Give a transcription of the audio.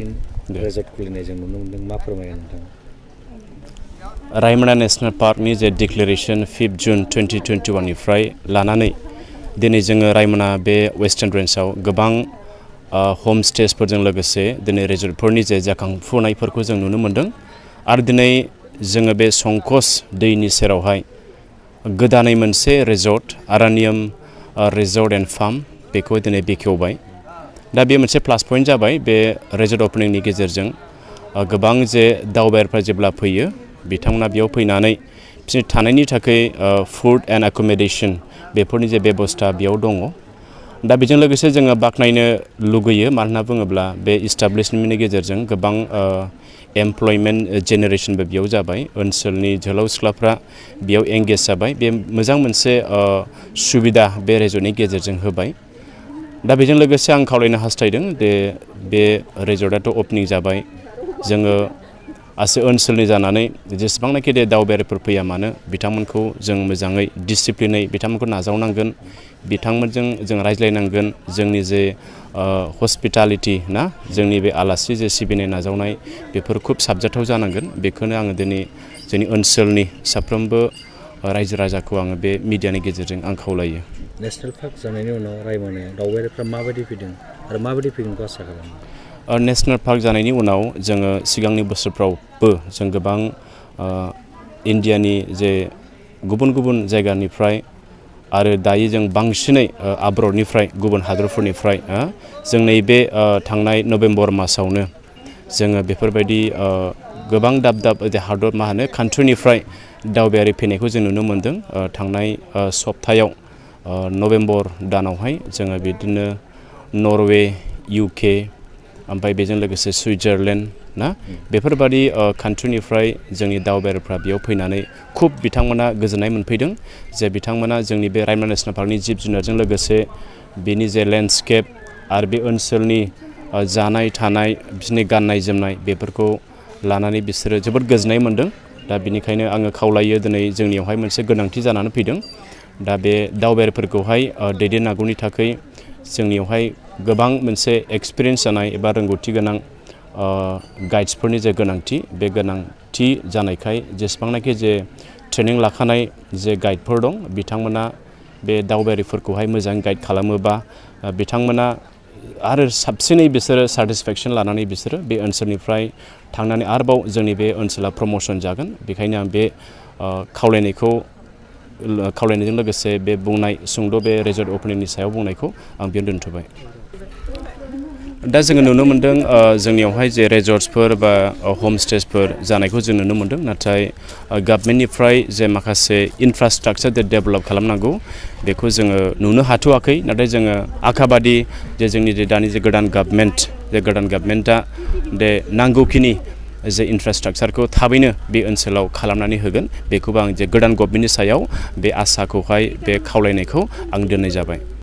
फिन रेजर्ट खुलिनाय जों नुनो मोन्दों मा फोरमायगोन नोंथाङा? रायमना नेशनेल पार्कनि जे डिक्लेरेशन 5 जुन 2021 निफ्राय लानानै दिनै जोङो रायमना बे वेस्टार्न रेन्जआव गोबां होम स्टेजफोरजों लोगोसे दिनै रिजर्टफोरनि जे जाखांफुनायफोरखौ जों नुनो मोन्दों आरो दिनै जोङो बे संकस दैनि सेरावहाय गोदानै मोनसे रिजर्ट आरानियम रिजर्ट एन्ड फार्म बेखौ दिनै बेखेवबाय। दा बे मोनसे प्लास पइन्ट जाबाय बे रिजर्ट अपेनिंनि गेजेरजों गोबां जे दावबायारिफ्रा जेब्ला फैयो बिथांमोना बेयाव फैनानै बिसोरनि थानायनि थाखाय फुड एन्ड एकोमोडेशन बेफोरनि जे बेबस्था बेयाव दङ। दा बेजों लोगोसे जोङो बाख्नायनो लुगैयो मानो बुङोब्ला बे इस्टाब्लिशमेन्टनि गेजेरजों गोबां एमप्लयमेन्ट जेनेरेशनबो बेयाव जाबाय ओनसोलनि जोहोलाव सिख्लाफ्रा बेयाव एंगेज जाबाय बे मोजां मोनसे सुबिदा बे रिजर्टनि गेजेरजों होबाय। दा बेजों लोगोसे आं खावलायनो हास्थायदों बे रिजर्टआथ' अपेनिं जाबाय जोङो आसे ओनसोलनि जानानै जेसेबांनाखि दावबायारिफोर फैया मानो बिथांमोनखौ जों मोजाङै डिसिप्लिनै बिथांमोनखौ नाजावनांगोन बिथांमोनजों जों रायज्लायनांगोन जोंनि जे हस्पिटालिटि ना जोंनि बे आलासि जे सिबिनाय नाजावनाय बेफोर खुब साबजाथाव जानांगोन बेखौनो आङो दिनै जोंनि ओनसोलनि साफ्रोमबो रायजो राजाखौ आङो बे मिडियानि गेजेरजों आं खावलायो। नेशनेल पार्क जानायनि उनाव रायमनायाव दावबायारिफ्रा माबायदि फैदों आरो माबायदि फैगोनखौ आसा खालामो? नेशनेल पार्क जानायनि उनाव जोङो सिगांनि बोसोरफ्रावबो जों गोबां इन्डियानि जे गुबुन गुबुन जायगानिफ्राय आरो दायो जों बांसिनै आब्रडनिफ्राय गुबुन हादरफोरनिफ्राय जों नैबे थांनाय नभेम्बर मासावनो जोङो बेफोरबायदि गोबां दाब दाब हादर कान्ट्रिनिफ्राय दावबायारि फैनायखौ जों नुनो मोन्दों। थांनाय सप्तायाव नभेम्बर दानावहाय जोङो बिदिनो नरवे UK ओमफ्राय बेजों लोगोसे सुइजारलेण्ड ना बेफोरबादि कान्ट्रिनिफ्राय जोंनि दावबायारिफ्रा बेयाव फैनानै खुब बिथांमोना गोजोननाय मोनफैदों जे बिथांमोना जोंनि बे रायमना नेशनेल पार्कनि जिब जुनारजों लोगोसे बेनि जे लेन्डस्केप आरो बे ओनसोलनि जानाय थानाय बिसोरनि गाननाय जोमनाय बेफोरखौ लानानै बिसोरो जोबोद गोजोननाय मोन्दों। दा बिनिखायनो आङो खावलायो दिनै जोंनियावहाय मोनसे गोनांथि जानानै फैदों दा बे दावबायारिफोरखौहाय दैदेननांगौनि थाखाय जोंनियावहाय गोबां मोनसे एक्सपिरियेन्स जानाय एबा रोंगौथि गोनां गाइड्सफोरनि जे गोनांथि बे गोनांथि जानायखाय जेसेबांनाखि जे ट्रेनिं लाखानाय जे गाइडफोर दं बिथांमोना बे दावबायारिफोरखौहाय मोजां गाइड खालामोबा बिथांमोना आरो साबसिनै बिसोरो सेटिसफेक्सन लानानै बिसोरो बे ओनसोलनिफ्राय थांनानै आरोबाव जोंनि बे ओनसोला प्रमोशन जागोन। बेखायनो आं बे खावलायनायजों लोगोसे बे बुंनाय सुंद' बे रिजर्ट अपेनिंनि सायाव बुंनायखौ आं बेयाव दोनथ'बाय। दा जोङो नुनो मोन्दों जोंनियावहाय जे रिजर्ट्सफोर बा हम स्टेजफोर जानायखौ जों नुनो मोन्दों नाथाय गभर्नमेन्टनिफ्राय जे माखासे इनफ्रास्ट्राक्चार डेभेलप खालामनांगौ बेखौ जोङो नुनो हाथ'वाखै नाथाय जोङो आखाबादि जे जोंनि दानि जे गोदान गभर्नमेन्टआ नांगौखिनि जे इनफ्रास्ट्राक्चारखौ थाबैनो बे ओनसोलाव खालामनानै होगोन बेखौबो आं जे गोदान गभर्नमेन्टनि सायाव बे आसाखौहाय बे खावलायनायखौ आं दोननाय जाबाय।